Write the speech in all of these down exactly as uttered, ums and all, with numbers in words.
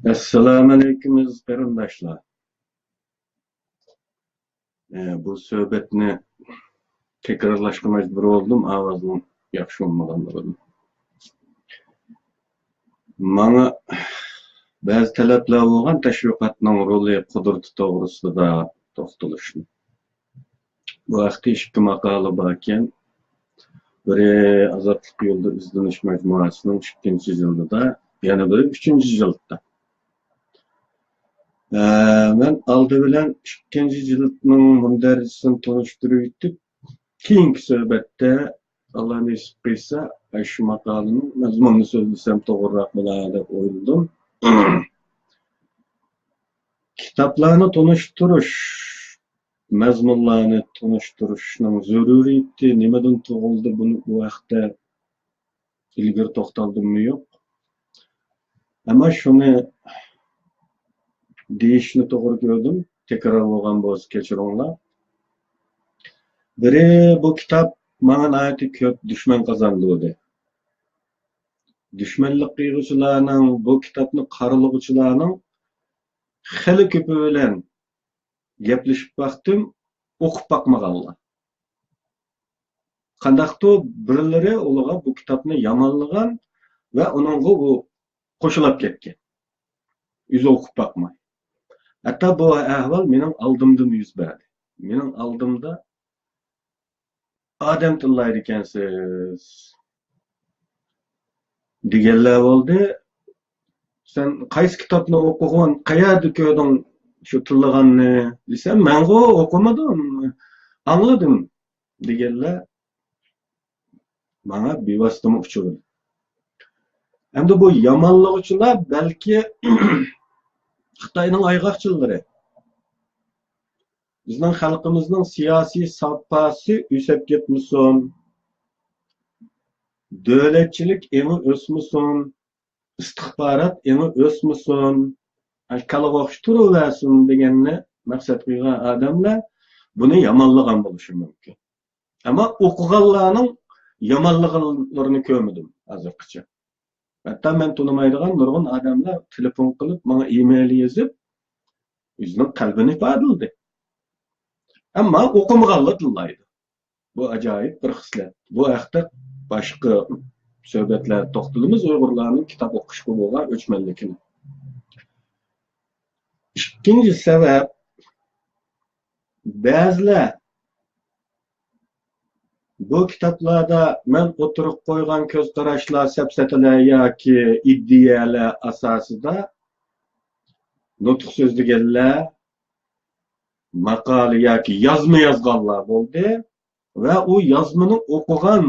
ئەسسالامۇئەلەيكۇم، ئەزىز قېرىنداشلار. ئە، بۇ سۆھبەتنى تەكرارلاشقا مەجبۇر بولدۇم، ئاۋازنىڭ ياخشى بولمىغانلىقىدىن. ماڭا بەزى تەلەپلەر بولغان تەشۋىقاتنىڭ رولى، قۇدرىتى توغرىسىدا توختىلىشنى. بۇ ھەقتە ئىككى ماقالە باركەن. بىرى ئازادلىق يولىدا ئىزدىنىش مەجمۇئەسىنىڭ ئىككىنچى جىلدىدا، يەنە بىرى ئۈچىنچى جىلدتا. ئە، مەن ئالدى بىلەن ئىككىنچى جىلدنىڭ مۇندەرىجىسىنى تونۇشتۇرۇۋېتىپ، كېيىنكى سۆھبەتتە، ئاللا نېسىپ قىلسا، شۇ ماقالىنىڭ مەزمۇنىنى سۆزلىسەم توغرىراق بولار دەپ ئويلىدىم. كىتابلارنى تونۇشتۇرۇش، مەزمۇنلارنى تونۇشتۇرۇشنىڭ زۆرۈرىيىتى نېمىدىن تۇغۇلدى، بۇنى، بۇ ھەقتە ئىلگىرى توختالدىممۇ يوق. ئەمما شۇنى دېيىشنى توغرا كۆردۈم. تەكرار بولغان بولسا كەچۈرۈڭلار. بىرى، بۇ كىتاب ماڭا ناھايىتى كۆپ دۈشمەن قازاندۇردى. دۈشمەنلىك قىلغۇچىلارنىڭ، بۇ كىتابنى قارىلىغۇچىلارنىڭ خېلى كۆپى بىلەن گەپلىشىپ باقتىم، ئوقۇپ باقمىغانلار. قانداقتۇ بىرلىرى ئۇلىغا بۇ كىتابنى يامانلىغان ۋە ئۇنىڭغا ئۇ قوشۇلاپ كەتكەن. ئۆزى ئوقۇپ باقماي. ھەتتا بۇ ئەھۋال مېنىڭ ئالدىمدىمۇ يۈز بەردى. مېنىڭ ئالدىمدا ئادەم تىللايدىكەنسىز دېگەنلەر بولدى. سەن قايسى كىتابنى ئوقۇغىن، قەيەردە كۆردۈڭ شۇ تىللىغاننى دېسەم، مەنغۇ ئوقۇمىدىم، ئاڭلىدىم دېگەنلەر ماڭا بىۋاسىتىمۇ ئۇچرىدى. ئەمدى بۇ يامانلىغۇچىلار بەلكى خىتاينىڭ ئايغاقچىلىرى. بىزنىڭ خەلقىمىزنىڭ سىياسىي ساپاسى ئۆسۈپ كەتمىسۇن، دۆلەتچىلىك ئېڭى ئۆسمىسۇن، ئىستىخبارات ئېڭى ئۆسمىسۇن، كالىغا ئوخشاش تۇرۇۋەرسۇن دېگەننى مەقسەت قىلغان ئادەملەر بۇنى يامانلىغان بولۇشى مۇمكىن. ئەمما ئوقۇغانلارنىڭ يامانلىغانلىرىنى كۆرمىدىم ھازىرغىچە. ھەتتا مەن تونۇمايدىغان نۇرغۇن ئادەملەر تېلېفون قىلىپ، ماڭا ئىمېيل يېزىپ، ئۆزىنىڭ قەلبىنى ئىپادىلىدى. ئەمما ئوقۇمىغانلار تىللايدۇ. بۇ ئاجايىپ بىر خىسلەت. بۇ ھەقتە باشقا سۆھبەتلەردە توختىلىمىز، ئۇيغۇرلارنىڭ كىتاب ئوقۇشقا بولغان ئۆچمەنلىكىنى. ئىككىنچى سەۋەب، بەزىلەر بۇ كىتابلاردا مەن ئوتتۇرىغا قويغان كۆز قاراشلار، سەپسەتىلەر ياكى ئىدىيەلەر ئاساسىدا نۇتۇق سۆزلىگەنلەر، ماقالە ياكى يازما يازغانلار بولدى ۋە ئۇ يازمىنى ئوقۇغان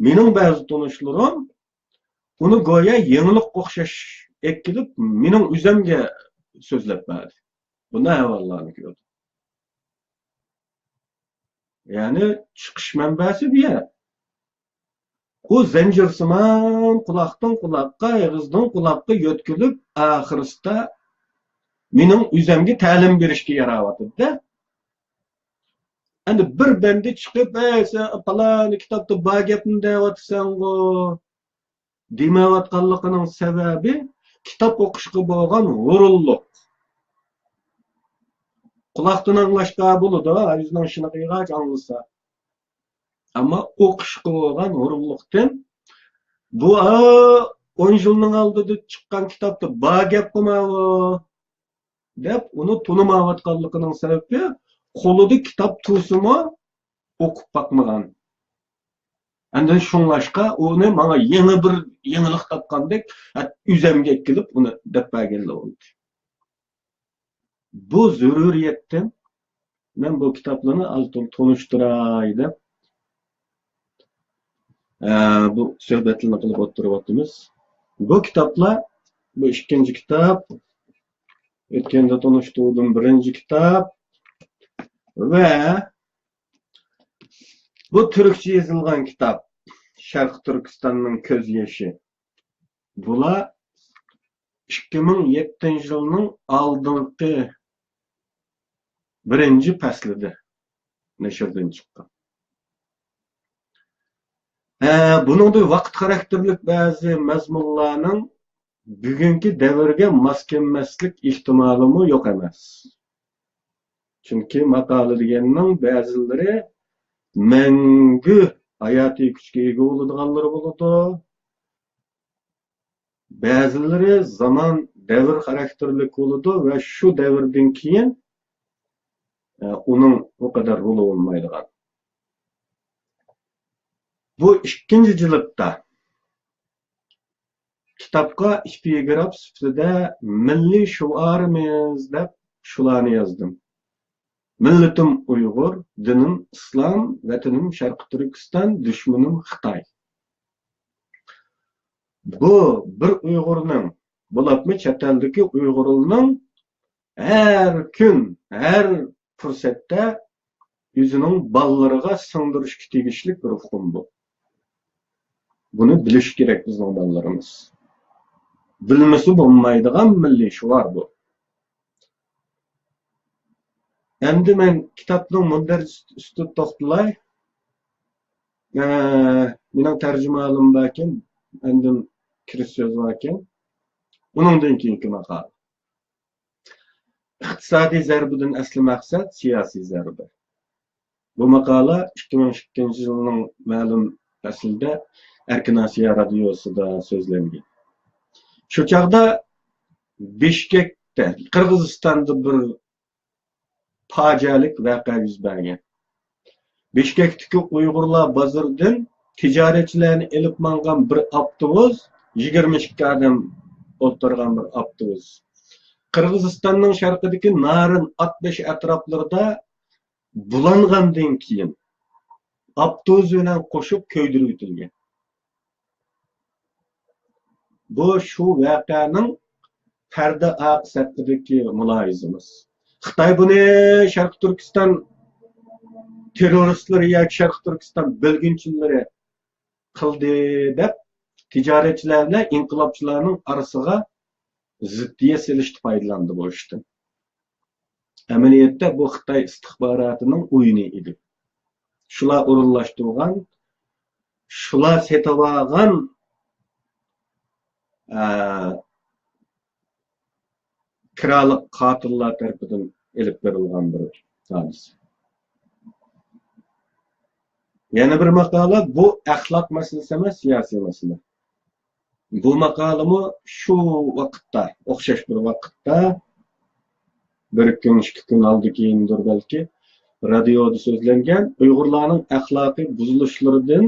مېنىڭ بەزى تونۇشلىرىم ئۇنى گويا يېڭىلىققا ئوخشاش ئەكېلىپ، مېنىڭ ئۆزۈمگە سۆزلەپ بەردى. بۇنداق ئەھۋاللارنى كۆردۈم. يەنى چىقىش مەنبەسى بۇ يەر. ئۇ زەنجىرسىمان قۇلاقتىن قۇلاققا، ئېغىزدىن قۇلاققا يۆتكىلىپ، ئاخىرسىدا مېنىڭ ئۆزۈمگە تەلىم بېرىشكە ياراۋاتىدۇ-دە. ئەمدى بىر بەندە چىقىپ، «ئەي، سەن پالان كىتابتا بار گەپنى دەۋاتىسەنغۇ» دېمەيۋاتقانلىقىنىڭ سەۋەبى كىتاب ئوقۇشقا بولغان ھۇرۇنلۇق. قۇلاقتىن ئاڭلاشقا بولىدۇ، ئۆزىنىڭ شىنىقىغا ئاڭلىسا. ئەمما ئوقۇشقا بولغان ھۇرۇنلۇقتىن، «بۇ، ئا، ئون يىلنىڭ ئالدىدا چىققان كىتابتا بار گەپقۇ ماۋۇ» دەپ، ئۇنى تونۇمايۋاتقانلىقىنىڭ سەۋەبى، قولىدا كىتاب تۇرسىمۇ ئوقۇپ باقمىغان. ئاندىن شۇڭلاشقا ئۇنى ماڭا يېڭى بىر يېڭىلىق تاپقاندەك، ئۆزۈمگە ئەكېلىپ ئۇنى دەپ بەرگەنلا بولدى. بۇ زۆرۈرىيەتتىن مەن بۇ كىتابلارنى ئازتول تونۇشتۇراي دەپ، ئە، بۇ سۆھبەتلەرنى قىلىپ ئولتۇرۇۋاتىمىز. بۇ كىتابلار، بۇ ئىككىنچى كىتاب، ئۆتكەندە تونۇشتۇردۇم، بىرىنچى كىتاب ۋە بۇ تۈركچە يېزىلغان كىتاب، شەرقىي تۈركىستاننىڭ كۆز يېشى. بۇلار ئىككى مىڭ يەتتىنچى يىلنىڭ ئالدىنقى بىرىنچى پەسلىدە نەشردىن چىققان. ئە، بۇنىڭدا ۋاقىت خاراكتېرلىك بەزى مەزمۇنلارنىڭ بۈگۈنكى دەۋرگە ماس كەلمەسلىك ئېھتىمالىمۇ يوق ئەمەس. چۈنكى ماقالە دېگەننىڭ بەزىلىرى مەڭگۈ ھاياتىي كۈچكە ئىگە بولىدىغانلىرى بولىدۇ. بەزىلىرى زامان، دەۋر خاراكتېرلىك بولىدۇ ۋە شۇ دەۋردىن كېيىن، ئە، ئۇنىڭ ئۇ قەدەر رولى بولمايدىغان. بۇ ئىككىنچى جىلدتا كىتابقا ئېپىگراف سۈپىتىدە مىللىي شوئارىمىز دەپ شۇلارنى يازدىم. مىللىتىم ئۇيغۇر، دىنىم ئىسلام، ۋەتىنىم شەرقىي تۈركىستان، دۈشمىنىم خىتاي. بۇ بىر ئۇيغۇرنىڭ، بولۇپمۇ چەت ئەلدىكى ئۇيغۇرنىڭ ھەر كۈن، ھەر پۇرسەتتە ئۆزىنىڭ بالىلىرىغا سىڭدۈرۈشكە تېگىشلىك بىر ئۇقۇم بۇ. بۇنى بىلىشى كېرەك بىزنىڭ بالىلىرىمىز. بىلمىسە بولمايدىغان مىللىي شوئار بۇ. ئەمدى مەن كىتابنىڭ مۇندەرىجىسى ئۈستىدە توختىلاي. ئە، مېنىڭ تەرجىمىھالىم باركەن، ئاندىن كىرىش سۆزى باركەن. ئۇنىڭدىن كېيىنكى ماقالە. ئىقتىسادىي زەربىدىن ئەسلى مەقسەت سىياسىي زەربە. بۇ ماقالە ئىككى مىڭ ئىككىنچى يىلنىڭ مەلۇم پەسلىدە ئەركىن ئاسىيا رادىيوسىدا سۆزلەنگەن. شۇ چاغدا بىشكەكتە، قىرغىزىستاندا بىر پاجىئەلىك ۋەقە يۈز بەرگەن. بىشكەكتىكى ئۇيغۇرلار بازىرىدىن تىجارەتچىلەرنى ئېلىپ ماڭغان بىر ئاپتوبۇس، يىگىرمە ئىككى ئادەم ئولتۇرغان بىر ئاپتوبۇس، قىرغىزىستاننىڭ شەرقىدىكى نارىن ئاتبېشى ئەتراپلىرىدا بۇلانغاندىن كېيىن، ئاپتوبۇس بىلەن قوشۇپ كۆيدۈرۈۋېتىلگەن. بۇ شۇ ۋەقەنىڭ پەردە ئارقىسى ھەققىدىكى مۇلاھىزىمىز. خىتاي بۇنى شەرقىي تۈركىستان تېررورىستلىرى ياكى شەرقىي تۈركىستان بۆلگۈنچىلىرى قىلدى دەپ، تىجارەتچىلەر بىلەن ئىنقىلابچىلارنىڭ ئارىسىغا زىددىيەت سېلىشتا پايدىلاندى بۇ ئىشتىن. ئەمەلىيەتتە بۇ خىتاي ئىستىخباراتىنىڭ ئويۇنى ئىدى. شۇلار ئورۇنلاشتۇرغان، شۇلار سېتىۋالغان، ئە، كىرالىق قاتىللار تەرىپىدىن ئېلىپ بېرىلغان بىر ھادىسە. يەنە بىر ماقالە، بۇ ئەخلاق مەسىلىسى ئەمەس، سىياسىي مەسىلە. بۇ ماقالىمۇ شۇ ۋاقىتتا، ئوخشاش بىر ۋاقىتتا، بىر كۈن، ئىككى كۈن ئالدى كېيىندۇر بەلكى، رادىيودا سۆزلەنگەن ئۇيغۇرلارنىڭ ئەخلاقىي بۇزۇلۇشلىرىدىن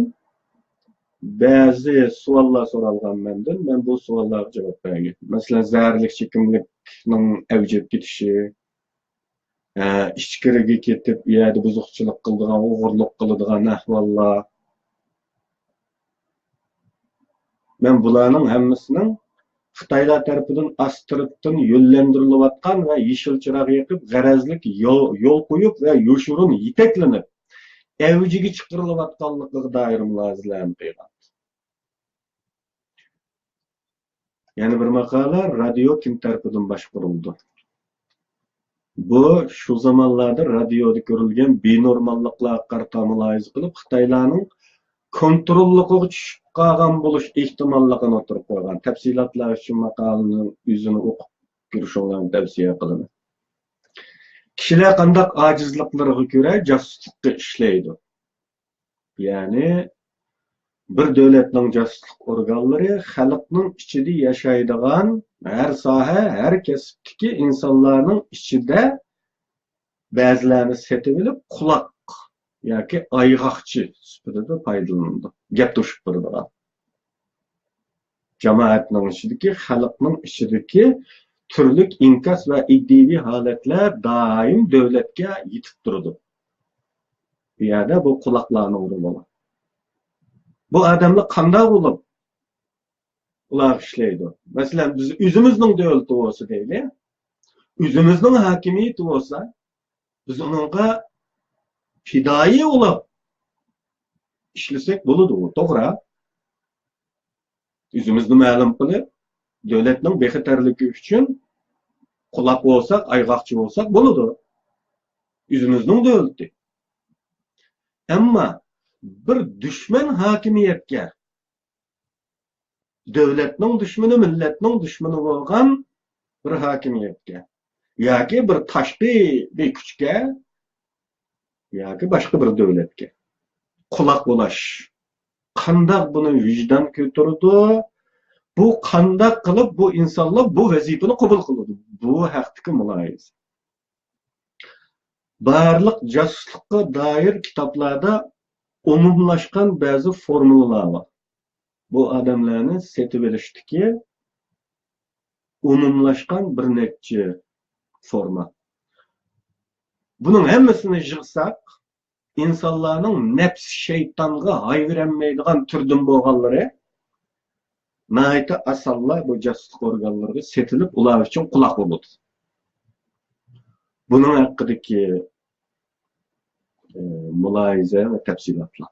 بەزى سوئاللار سورالغان مەندىن. مەن بۇ سوئاللارغا جاۋاب بەرگەن. مەسىلەن، زەھەرلىك چېكىملىكنىڭ ئەۋج ئېلىپ كېتىشى، ئە، ئىچكىرىگە كېتىپ، ئۇ يەردە بۇزۇقچىلىق قىلىدىغان، ئوغرىلىق قىلىدىغان ئەھۋاللار. مەن بۇلارنىڭ ھەممىسىنىڭ خىتايلار تەرىپىدىن ئاستىرتتىن يۆنلەندۈرۈلۈۋاتقان ۋە يېشىل چىراغ يېقىپ، غەرەزلىك يو-، يول قويۇپ ۋە يوشۇرۇن يېتەكلىنىپ، ئەۋجىگە چىقىرىلىۋاتقانلىقىغا دائىر مۇلاھىزىلەرنى قىلغان. يەنە بىر ماقالە، رادىيو كىم تەرىپىدىن باشقۇرۇلىدۇ؟ بۇ شۇ زامانلاردا رادىيودا كۆرۈلگەن بىنورماللىقلارغا قارىتا مۇلاھىزە قىلىپ، خىتايلارنىڭ كونتروللۇقىغا چۈشۈپ قالغان بولۇش ئېھتىماللىقىنى ئوتتۇرىغا قويغان. تەپسىلاتلار ئۈچۈن ماقالىنىڭ ئۆزىنى ئوقۇپ كۆرۈشۈڭلارنى تەۋسىيە قىلىمەن. كىشىلەر قانداق ئاجىزلىقلىرىغا كۆرە جاسۇسلۇققا ئىشلەيدۇ؟ يەنى بىر دۆلەتنىڭ جاسۇسلۇق ئورگانلىرى خەلقنىڭ ئىچىدە ياشايدىغان ھەر ساھە، ھەر كەسىپتىكى ئىنسانلارنىڭ ئىچىدە بەزىلەرنى سېتىۋېلىپ، قۇلاق ياكى ئايغاقچى سۈپىتىدە پايدىلىنىدۇ. گەپ توشۇپ بېرىدىغان. جامائەتنىڭ ئىچىدىكى، خەلقنىڭ ئىچىدىكى تۈرلۈك ئىنكاس ۋە ئىدىيىۋى ھالەتلەر دائىم دۆلەتكە يېتىپ تۇرىدۇ. بۇ يەردە بۇ قۇلاقلارنىڭ رولى بار. بۇ ئادەملەر قانداق بولۇپ ئۇلارغا ئىشلەيدۇ؟ مەسىلەن، بىز ئۆزىمىزنىڭ دۆلىتى بولسا دەيلى، ئۆزىمىزنىڭ ھاكىمىيىتى بولسا، بىز ئۇنىڭغا پىدائىي بولۇپ ئىشلىسەك بولىدۇ، توغرا. ئۆزىمىزنى مەلۇم قىلىپ، دۆلەتنىڭ بىخەتەرلىكى ئۈچۈن قۇلاق بولساق، ئايغاقچى بولساق بولىدۇ. ئۆزىمىزنىڭ دۆلىتى. ئەمما بىر دۈشمەن ھاكىمىيەتكە دۆلەتنىڭ دۈشمىنى، مىللەتنىڭ دۈشمىنى بولغان بىر ھاكىمىيەتكە ياكى بىر تاشقى بىر كۈچكە ياكى باشقا بىر دۆلەتكە قۇلاق بولاش. قانداق بۇنى ۋىجدان كۆتۈرىدۇ؟ بۇ قانداق قىلىپ بۇ ئىنسانلار بۇ ۋەزىپىنى قوبۇل قىلىدۇ؟ بۇ ھەقتىكى مۇلاھىزە. بارلىق جاسۇسلۇققا دائىر كىتابلاردا ئومۇملاشقان بەزى فورمۇلىلار بار. بۇ ئادەملەرنى سېتىۋېلىشتىكى ئومۇملاشقان بىر نەچچە فورما. بۇنىڭ ھەممىسىنى يىغساق، ئىنسانلارنىڭ نەپسى شەيتانغا ھايۋېرەنمەيدىغان تۈردىن بولغانلىرى ناھايىتى ئاسانلا بۇ جاسۇسلۇق ئورگانلىرىغا سېتىلىپ، ئۇلار ئۈچۈن قۇلاق بولىدۇ. بۇنىڭ ھەققىدىكى، ئى، مۇلاھىزە ۋە تەپسىلاتلار.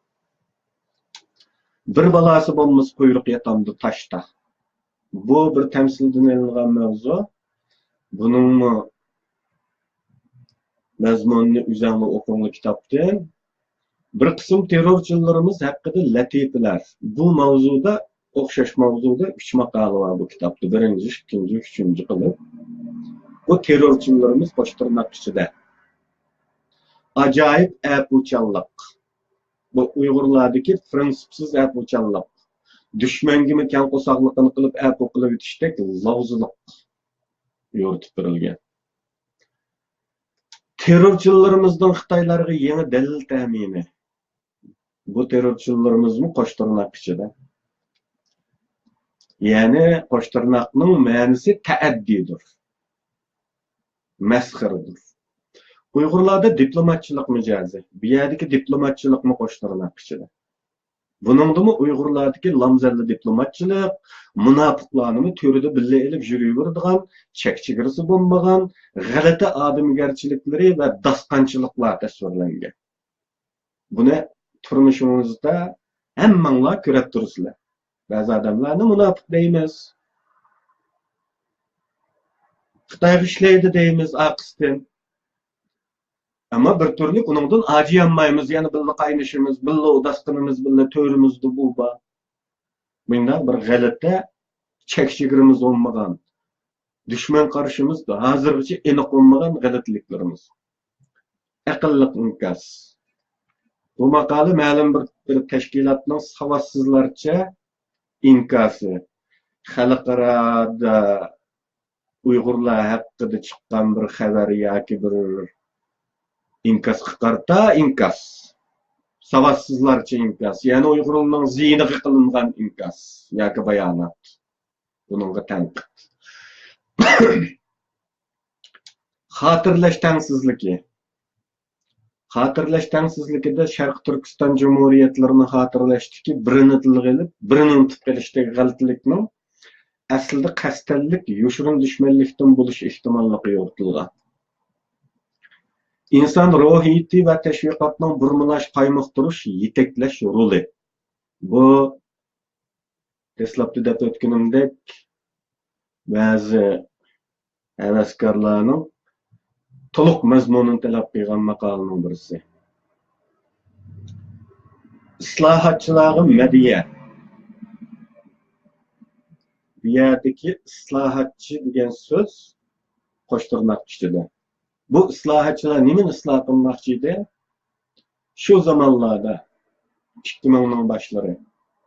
بىر بالاسى بولمىسا قۇيرۇق ياتامدۇ تاشتا. بۇ بىر تەمسىلدىن ئېلىنغان مەۋزۇ. بۇنىڭمۇ مەزمۇنىنى ئۆزەڭلار ئوقۇڭلار كىتابتىن. بىر قىسىم تېررورچىلىرىمىز ھەققىدە لەتىپىلەر. بۇ ماۋزۇدا، ئوخشاش ماۋزۇدا ئۈچ ماقالە بار بۇ كىتابتا. بىرىنچى، ئىككىنچى، ئۈچىنچى قىلىپ. بۇ تېررورچىلىرىمىز قوش تىرناق ئىچىدە. ئاجايىپ ئەپۇچانلىق. بۇ ئۇيغۇرلاردىكى پىرىنسىپسىز ئەپۇچانلىق. دۈشمەنگىمۇ كەڭ قورساقلىقىنى قىلىپ ئەپۇ قىلىۋېتىشتەك لاۋزىلىق يورۇتۇپ بېرىلگەن. تېررورچىلىرىمىزنىڭ خىتايلارغا يېڭى دەلىل تەمىنى. بۇ تېررورچىلىرىمىزمۇ قوش تىرناق ئىچىدە. يەنى قوش تىرناقنىڭ مەنىسى تەئەددىيدۇر. مەسخىرىدۇر. ئۇيغۇرلاردا دىپلوماتچىلىق مىجەزى. بۇ يەردىكى دىپلوماتچىلىقمۇ قوش تىرناق ئىچىدە. بۇنىڭدىمۇ ئۇيغۇرلاردىكى لامزەللە دىپلوماتچىلىق، مۇناپىقلارنىمۇ تۆرىدە بىللە ئېلىپ يۈرۈۋېرىدىغان، چەك-چېگرىسى بولمىغان، غەلىتە ئادىمىگەرچىلىكلىرى ۋە داستانچىلىقلار تەسۋىرلەنگەن. بۇنى تۇرمۇشىمىزدا ھەممەڭلار كۆرۈپ تۇرىسىلەر. بەزى ئادەملەرنى مۇناپىق دەيمىز. خىتايغا ئىشلەيدۇ دەيمىز ئارقىسىدىن. ئەمما بىر تۈرلۈك ئۇنىڭدىن ئاجىيالمايمىز، يەنە بىللە قاينىشىمىز، بىللە ئۇداسقىنىمىز، بىللە تۆرىمىزدە بۇ بار. مۇنداق بىر غەلىتە، چەك-چېگرىمىز بولمىغان، دۈشمەن قارىشىمىز ھازىرغىچە ئېنىق بولمىغان غەلىتىلىكلىرىمىز. ئەقىللىق ئىنكاس. بۇ ماقالە مەلۇم بىر، بىر تەشكىلاتنىڭ ساۋاتسىزلارچە ئىنكاسى. خەلقئارادا ئۇيغۇرلار ھەققىدە چىققان بىر خەۋەر ياكى بىر ئىنكاسقا قارىتا ئىنكاس. ساۋاتسىزلارچە ئىنكاس، يەنى ئۇيغۇرلارنىڭ زىيىنىغا قىلىنغان ئىنكاس ياكى بايانات. بۇنىڭغا تەنقىد. خاتىرىلەش تەڭسىزلىكى. خاتىرىلەش تەڭسىزلىكىدە شەرقىي تۈركىستان جۇمھۇرىيەتلىرىنى خاتىرىلەشتىكى بىرىنى تىلغا ئېلىپ، بىرىنى ئۇنتۇپ قېلىشتەك غەلىتىلىكنىڭ ئەسلىدە قەستەنلىك يوشۇرۇن دۈشمەنلىكتىن بولۇش ئېھتىماللىقى يورۇتۇلغان. ئىنسان روھىيىتى ۋە تەشۋىقاتنىڭ بۇرمىلاش، قايمۇقتۇرۇش، يېتەكلەش رولى. بۇ دەسلەپتە دەپ ئۆتكىنىمدەك، بەزى ھەۋەسكارلارنىڭ تولۇق مەزمۇنىنى تەلەپ قىلغان ماقالىنىڭ بىرسى. ئىسلاھاتچىلارغا مەدھىيە. بۇ يەردىكى ئىسلاھاتچى دېگەن سۆز قوش تىرناق ئىچىدە. بۇ ئىسلاھاتچىلار نېمىنى ئىسلاھ قىلماقچى ئىدى؟ شۇ زامانلاردا، ئىككى مىڭنىڭ باشلىرى،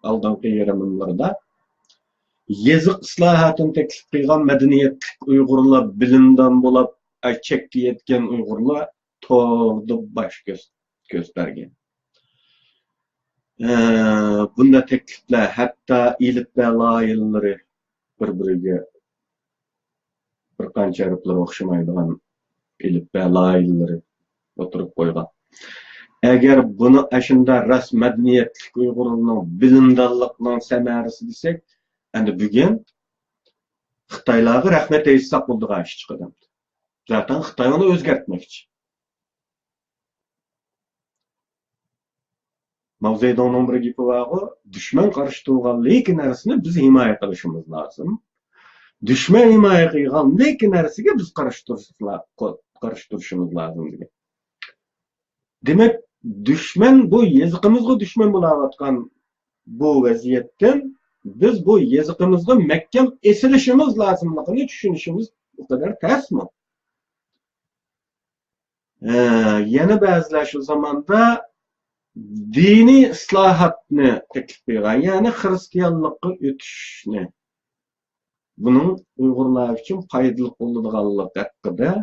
ئالدىنقى يېرىم يىللىرىدا يېزىق ئىسلاھاتىنى تەكلىپ قىلغان مەدەنىيەتلىك ئۇيغۇرلار بىلىمدان بولۇپ، ئاي، چەككە يەتكەن ئۇيغۇرلار توردا باش كۆس-، كۆتەرگەن. ئە، بۇنداق تەكلىپلەر، ھەتتا ئېلىپبە لايىھەلىرى بىر-بىرىگە بىر قانچە ھەرپلىرى ئوخشىمايدىغان ئېلىپبە لايىھەلىرى ئوتتۇرىغا قويغان. ئەگەر بۇنى ئاشۇنداق راست مەدەنىيەتلىك ئۇيغۇرنىڭ بىلىمدانلىقنىڭ سەمەرىسى دېسەك، ئەمدى بۈگۈن خىتايلارغا رەھمەت ئېيتساق بولىدىغان ئىش چىقىدۇ. زاتەن خىتاي ئۇنى ئۆزگەرتمەكچى. ماۋزېدۇڭنىڭ بىر گېپى بارغۇ، دۈشمەن قارشى تۇرغان لېكىن نەرسىنى بىز ھىمايە قىلىشىمىز لازىم. دۈشمەن ھىمايە قىلغان لېكىن نەرسىگە بىز قارشى تۇرۇشلا-، قارشى تۇرۇشىمىز لازىم دېگەن. دېمەك، دۈشمەن، بۇ يېزىقىمىزغا دۈشمەن بولاۋاتقان بۇ ۋەزىيەتتىن بىز بۇ يېزىقىمىزغا مەھكەم ئېسىلىشىمىز لازىملىقىنى چۈشىنىشىمىز ئۇ قەدەر تەسمۇ؟ ھە، يەنە بەزىلەر شۇ زاماندا دىنىي ئىسلاھاتنى تەكلىپ قىلغان، يەنى خىرىستىيانلىققا ئۆتۈشنى، بۇنىڭ ئۇيغۇرلار ئۈچۈن پايدىلىق بولىدىغانلىقى ھەققىدە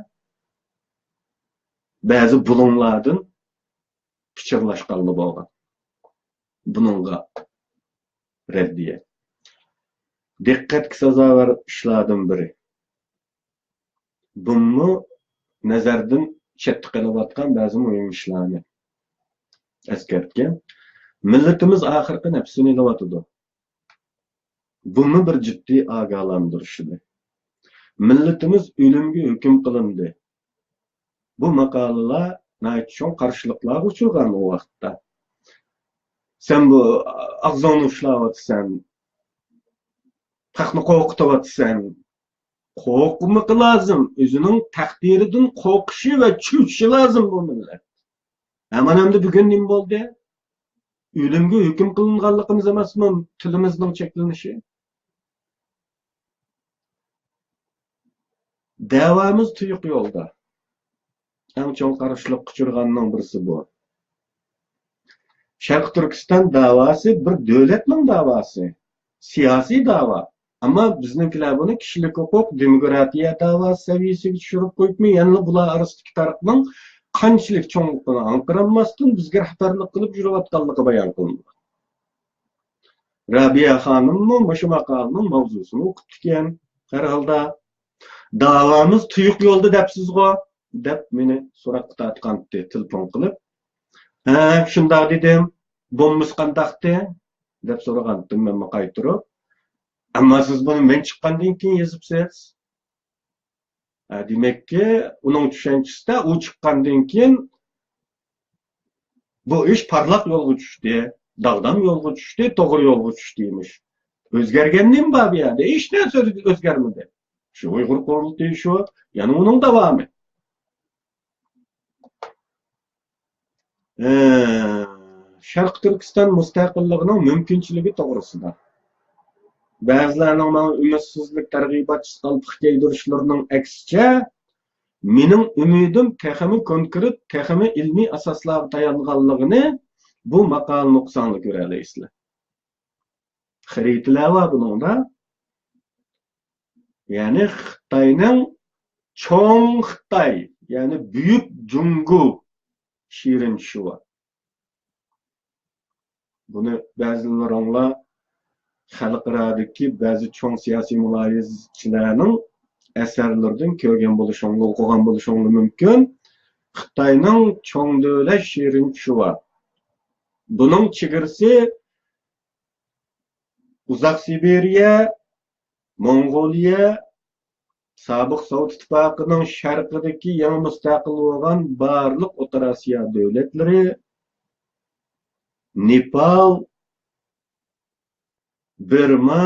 بەزى بۇلۇڭلاردىن پىچىرلاشقانلار بولغان. بۇنىڭغا رەددىيە. دىققەتكە سازاۋەر ئىشلاردىن بىرى. بۇمۇ نەزەردىن چەتتە قېلىۋاتقان بەزى مۇھىم ئىشلارنى ئەسكەرتكەن. مىللىتىمىز ئاخىرقى نەپىسىنى ئېلىۋاتىدۇ. بۇمۇ بىر جىددىي ئاگاھلاندۇرۇش ئىدى. مىللىتىمىز ئۆلۈمگە ھۆكۈم قىلىندى. بۇ ماقالىلەر ناھايىتى چوڭ قارشىلىقلارغا ئۇچرىغان ئۇ ۋاقىتتا. سەن بۇ ئاغزىڭنى ئۇشلاۋاتىسەن، خەقنى قورقۇتۇۋاتىسەن. قورقمىقى لازىم، ئۆزىنىڭ تەقدىرىدىن قورقۇشى ۋە چۆچۈشى لازىم بۇ مىللەت. ئەمما ئەمدى بۈگۈن نېمە بولدى؟ ئۆلۈمگە ھۆكۈم قىلىنغانلىقىمىز ئەمەسمۇ تىلىمىزنىڭ چەكلىنىشى؟ دەۋامىز تۇيۇق يولدا. ئەڭ چوڭ قارشىلىققا ئۇچرىغاننىڭ بىرسى بۇ. شەرقىي تۈركىستان داۋاسى بىر دۆلەتنىڭ داۋاسى، سىياسىي داۋا. ئەمما بىزنىڭكىلەر بۇنى كىشىلىك ھوقۇق، دېموكراتىيە داۋاسى سەۋىيەسىگە چۈشۈرۈپ قويۇپمۇ، يەنىلا بۇلار ئارىسىدىكى پەرقنىڭ قانچىلىك چوڭلۇقىنى ئاڭقىرالماستىن بىزگە رەھبەرلىك قىلىپ يۈرۈۋاتقانلىقى بايان قىلىنىدۇ. رابىيە خانىممۇ مۇشۇ ماقالىنىڭ ماۋزۇسىنى ئوقۇپتىكەن. ھەر ھالدا، داۋامىز تۇيۇق يولدا دەپسىزغۇ؟ دەپ مېنى سوراققا تارتقانتى تېلېفون قىلىپ. ھە، شۇنداق دېدىم. بومبىسى قانداقتى؟ دەپ سورىغانتىم مەنمۇ قايتۇرۇپ. ئەمما سىز بۇنى مەن چىققاندىن كېيىن يېزىپسىز. ھە، دېمەككى، ئۇنىڭ چۈشەنچىسىدە ئۇ چىققاندىن كېيىن بۇ ئىش پارلاق يولغا چۈشتى، داغدام يولغا چۈشتى، توغرا يولغا چۈشتى ئىمىش. ئۆزگەرگەن نېمە بار بۇ يەردە؟ ھېچ نەرسە ئۆز-، ئۆزگەرمىدى. شۇ ئۇيغۇر قۇرۇلتىيى شۇ، يەنە ئۇنىڭ داۋامى. ئى، شەرقىي تۈركىستان مۇستەقىللىقىنىڭ مۇمكىنچىلىكى توغرىسىدا. بەزىلەرنىڭ ماڭا ئۈمىدسىزلىك تەرغىباتچىسى قالپىقى كىيدۈرۈشلىرىنىڭ ئەكسىچە، مېنىڭ ئۈمىدىم تېخىمۇ كونكرېت، تېخىمۇ ئىلمىي ئاساسلارغا تايانغانلىقىنى بۇ ماقالىنى ئوقۇساڭلار كۆرەلەيسىلەر. خەرىتىلەر بار بۇنىڭدا. يەنى خىتاينىڭ چوڭ خىتاي، يەنى بۈيۈك جۇڭگو شېرىن چۈشى بار. بۇنى بەزىلىرىڭلار خەلقئارادىكى بەزى چوڭ سىياسىي مۇلاھىزىچىلەرنىڭ ئەسەرلىرىدىن كۆرگەن بولۇشۇڭلار، ئوقۇغان بولۇشۇڭلار مۇمكىن. خىتاينىڭ چوڭ دۆلەت شېرىن چۈشى بار. بۇنىڭ چېگرىسى ئۇزاق سىبىرىيە، موڭغۇلىيە، سابىق سوۋېت ئىتتىپاقىنىڭ شەرقىدىكى يېڭى مۇستەقىل بولغان بارلىق ئوتتۇرا ئاسىيا دۆلەتلىرى، نېپال، بىرما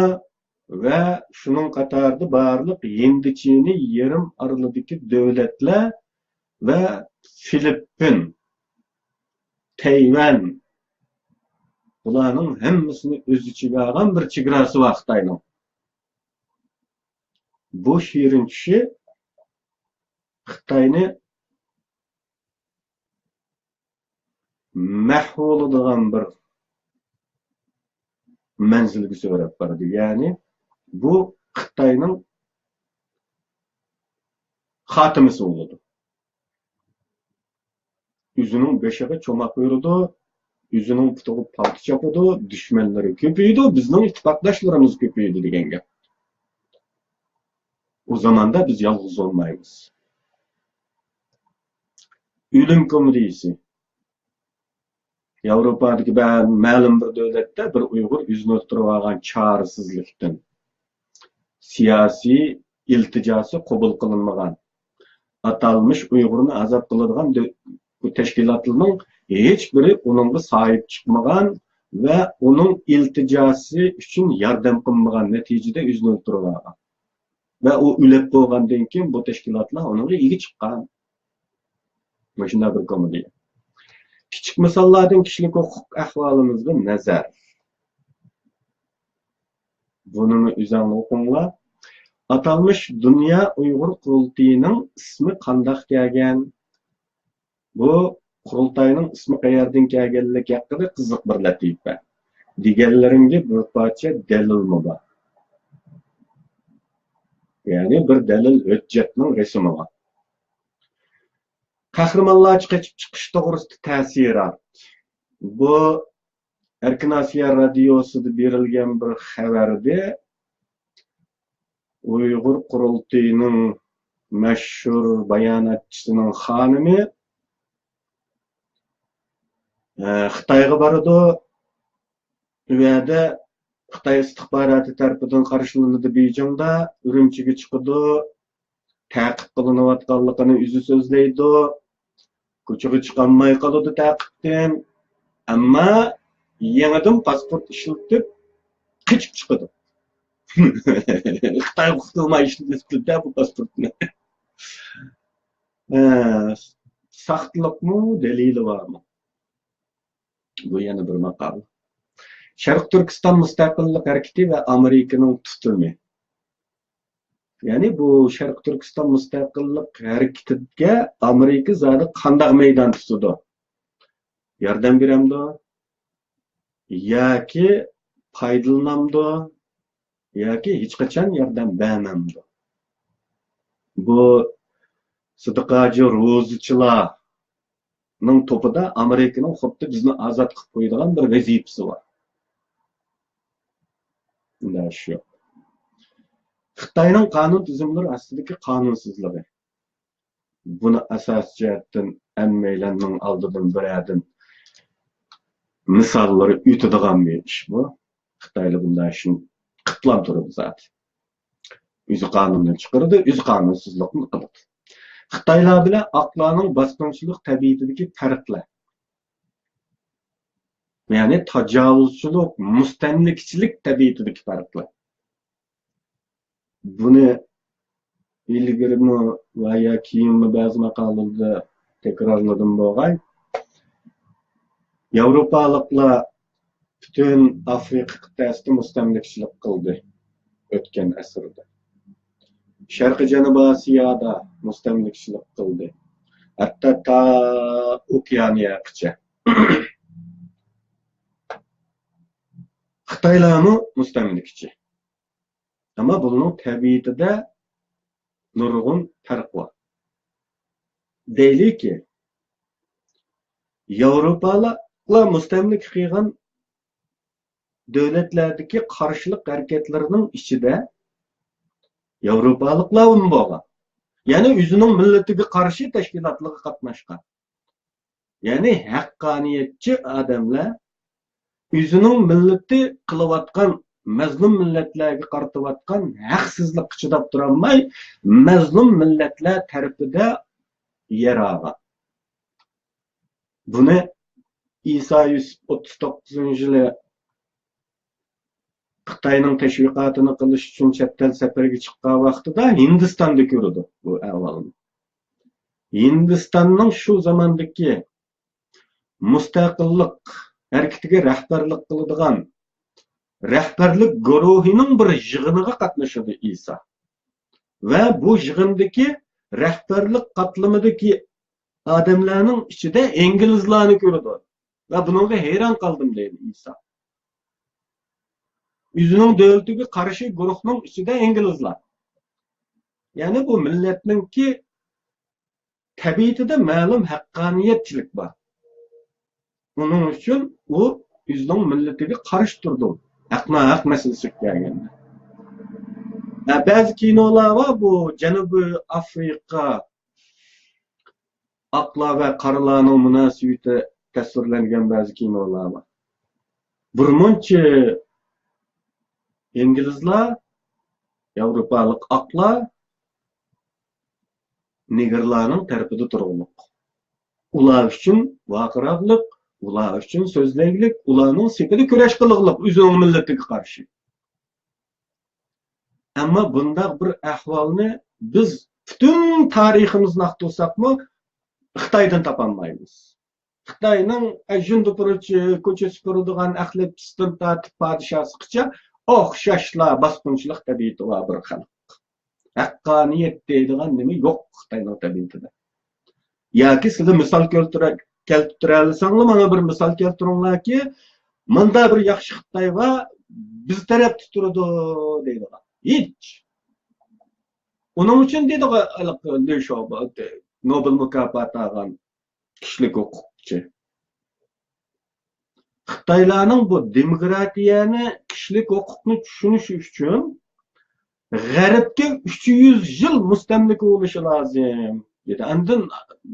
ۋە شۇنىڭ قاتارىدا بارلىق ھىندىچىنى يېرىم ئارىلىدىكى دۆلەتلەر ۋە فىلىپپىن، تەيۋەن، بۇلارنىڭ ھەممىسىنى ئۆز ئىچىگە ئالغان بىر چېگراسى بار خىتاينىڭ. بۇ شېرىن چۈشى خىتاينى مەھۋ بولىدىغان بىر مەنزىلگە سۆرەپ بارىدۇ. يەنى بۇ خىتاينىڭ خاتىمىسى بولىدۇ. ئۆزىنىڭ بېشىغا چوماق ئۇرىدۇ، ئۆزىنىڭ پۇتىغا پالتا چاپىدۇ، دۈشمەنلىرى كۆپىيىدۇ، بىزنىڭ ئىتتىپاقداشلىرىمىز كۆپىيىدۇ دېگەن گەپ. ئۇ زاماندا بىز يالغۇز بولمايمىز. ئۆلۈم كومېدىيىسى. ياۋروپادىكى بە-، مەلۇم بىر دۆلەتتە بىر ئۇيغۇر ئۆزىنى ئۆلتۈرۈۋالغان چارىسىزلىكتىن. سىياسىي ئىلتىجاسى قوبۇل قىلىنمىغان. ئاتالمىش ئۇيغۇرنى ئازاد قىلىدىغان دۆ-، بۇ تەشكىلاتلارنىڭ ھېچبىرى ئۇنىڭغا ساھىب چىقمىغان ۋە ئۇنىڭ ئىلتىجاسى ئۈچۈن ياردەم قىلمىغان، نەتىجىدە ئۆزىنى ئۆلتۈرۈۋالغان. ۋە ئۇ ئۆلۈپ بولغاندىن كېيىن بۇ تەشكىلاتلار ئۇنىڭغا ئىگە چىققان. مۇشۇنداق بىر كومېدىيە. كىچىك مىساللاردىن كىشىلىك ھوقۇق ئەھۋالىمىزغا نەزەر. بۇنىمۇ ئۆزۈڭلار ئوقۇڭلار. ئاتالمىش دۇنيا ئۇيغۇر قۇرۇلتىيىنىڭ ئىسمى قانداق كەلگەن؟ بۇ قۇرۇلتاينىڭ ئىسمى قەيەردىن كەلگەنلىكى ھەققىدە قىزىق بىر لەتىپە. دېگەنلىرىمگە بىر پارچە دەلىلمۇ بار. يەنى بىر دەلىل ھۆججەتنىڭ رەسىمى بار. قەھرىمانلارچە قېچىپ چىقىش توغرىسىدا تەسىرات. بۇ ئەركىن ئاسىيا رادىيوسىدا بېرىلگەن بىر خەۋەردە ئۇيغۇر قۇرۇلتىيىنىڭ مەشھۇر باياناتچىسىنىڭ خانىمى، ئە، خىتايغا بارىدۇ. ئۇ يەردە خىتاي ئىستىخباراتى تەرىپىدىن قارشىلىنىدۇ بېيجىڭدا، ئۈرۈمچىگە چىقىدۇ، تەقىپ قىلىنىۋاتقانلىقىنى ئۆزى سۆزلەيدۇ. كوچىغا چىقالماي قالىدۇ تەقىپتىن. ئەمما يېڭىدىن پاسپورت ئىشلىتىپ قېچىپ چىقىدۇ. خىتايغا قۇتۇلماي ئىشلىتىپتۇ بۇ پاسپورتنى. ھە، ساختىلىقمۇ، دەلىلى بارمۇ؟ بۇ يەنە بىر ماقالە. شەرقىي تۈركىستان مۇستەقىللىق ھەرىكىتى ۋە ئامېرىكىنىڭ تۇتۇمى. يەنى بۇ شەرقىي تۈركىستان مۇستەقىللىق ھەرىكىتىگە ئامېرىكا زادى قانداق مەيدان تۇتىدۇ؟ ياردەم بېرەمدۇ؟ ياكى پايدىلىنامدۇ؟ ياكى ھېچقاچان ياردەم بەرمەمدۇ؟ بۇ سىدىق ھاجى روزىچىلارنىڭ توپىدا ئامېرىكىنىڭ خۇددى بىزنى ئازاد قىلىپ قويىدىغان بىر ۋەزىپىسى بار. ئۇنداق ئىش يوق. خىتاينىڭ قانۇن تۈزۈملىرى ئاستىدىكى قانۇنسىزلىقى. بۇنى ئاساسىي جەھەتتىن ھەممەيلەننىڭ ئالدىدىن بىرەردىن مىساللىرى ئۆتىدىغان بىر ئىش بۇ. خىتايلار بۇنداق ئىشنى قىپلام تۇرىدۇ زادى. ئۆزى قانۇننى چىقىرىدۇ، ئۆزى قانۇنسىزلىقنى قىلىدۇ. خىتايلار بىلەن ئاقلارنىڭ باسقۇنچىلىق تەبىئىتىدىكى پەرقلەر. يەنى تاجاۋۇزچىلىق، مۇستەملىكىچىلىك تەبىئىتىدىكى پەرقلەر. بۇنى ئىلگىرىمۇ ۋە يا كېيىنمۇ بەزى ماقالىلەردە تەكرارلىدىم بولغاي. ياۋروپالىقلار پۈتۈن ئافرىقا قىتئەسىدە مۇستەملىكىچىلىك قىلدى ئۆتكەن ئەسىردە. شەرقىي جەنۇبىي ئاسىيادا مۇستەملىكىچىلىك قىلدى. ھەتتا تا ئوكېئانىيەگىچە. خىتايلارمۇ مۇستەملىكىچى. ئەمما بۇنىڭ تەبىئىتىدە نۇرغۇن پەرق بار. دەيلىكى، ياۋروپالىقلار مۇستەملىكە قىلغان دۆلەتلەردىكى قارشىلىق ھەرىكەتلىرىنىڭ ئىچىدە ياۋروپالىقلارمۇ بولغان. يەنى ئۆزىنىڭ مىللىتىگە قارشى تەشكىلاتلارغا قاتناشقان. يەنى ھەققانىيەتچى ئادەملەر ئۆزىنىڭ مىللىتى قىلىۋاتقان، مەزلۇم مىللەتلەرگە قارىتىۋاتقان ھەقسىزلىققا چىداپ تۇرالماي، مەزلۇم مىللەتلەر تەرىپىدە يەر ئالغان. بۇنى ئىسا يۈسۈپ ئوتتۇز توققۇزىنچى يىلى خىتاينىڭ تەشۋىقاتىنى قىلىش ئۈچۈن چەت ئەل سەپىرىگە چىققان ۋاقتىدا ھىندىستاندا كۆرىدۇ بۇ ئەھۋالنى. ھىندىستاننىڭ شۇ زاماندىكى مۇستەقىللىق ھەرىكىتىگە رەھبەرلىك قىلىدىغان رەھبەرلىك گۇرۇھىنىڭ بىر يىغىنىغا قاتنىشىدۇ ئىسا. ۋە بۇ يىغىندىكى رەھبەرلىك قاتلىمىدىكى ئادەملەرنىڭ ئىچىدە ئىنگلىزلارنى كۆرىدۇ. ۋە بۇنىڭغا ھەيران قالدىم، دەيدۇ ئىسا. ئۆزىنىڭ دۆلىتىگە قارشى گۇرۇھنىڭ ئىچىدە ئىنگلىزلار. يەنى بۇ مىللەتنىڭكى تەبىئىتىدە مەلۇم ھەققانىيەتچىلىك بار. ئۇنىڭ ئۈچۈن ئۇ ئۆزىنىڭ مىللىتىگە قارشى تۇرىدۇ. ھەقناھەق مەسىلىسىگە كەلگەندە. ھە، بەزى كىنولار بار، بۇ جەنۇبىي ئافرىقا ئاقلار ۋە قارىلارنىڭ مۇناسىۋىتى تەسۋىرلەنگەن بەزى كىنولار بار. بىرمۇنچە ئىنگلىزلار، ياۋروپالىق ئاقلار نېگىرلارنىڭ تەرىپىدە تۇرغۇلۇق. ئۇلار ئۈچۈن ۋارقىراغلىق، ئۇلار ئۈچۈن سۆزلەيلىك، ئۇلارنىڭ سېپىدە كۈرەش قىلغۇلۇق ئۆزىنىڭ مىللىتىگە قارشى. ئەمما بۇنداق بىر ئەھۋالنى بىز پۈتۈن تارىخىمىزنى ئاختۇرساقمۇ خىتايدىن تاپالمايمىز. خىتاينىڭ، ئە، ژىندۇپۇرۇچى، كوچا سۈپۈرىدىغان ئەخلەتچىسىدىن تارتىپ پادىشاسىغىچە ئوخشاشلا باسقۇنچىلىق تەبىئىتى بار بىر خەلق. ھەققانىيەت دەيدىغان نېمە يوق خىتاينىڭ تەبىئىتىدە. ياكى سىلەر مىسال كەلتۈرە-، كەلتۈرەلىسەڭلار ماڭا بىر مىسال كەلتۈرۈڭلاركى، مۇندا بىر ياخشى خىتاي بار، بىز تەرەپتە تۇرىدۇ دەيدىغان. ھېچ. ئۇنىڭ ئۈچۈن دېدىغۇ، ھېلىقى ليۇ شياۋبو نوبېل مۇكاپاتى ئالغان كىشىلىك ھوقۇقچى. خىتايلارنىڭ بۇ دېموكراتىيەنى، كىشىلىك ھوقۇقنى چۈشىنىشى ئۈچۈن غەربكە ئۈچ يۈز يىل مۇستەملىكە بولۇشى لازىم، دېدى. ئاندىن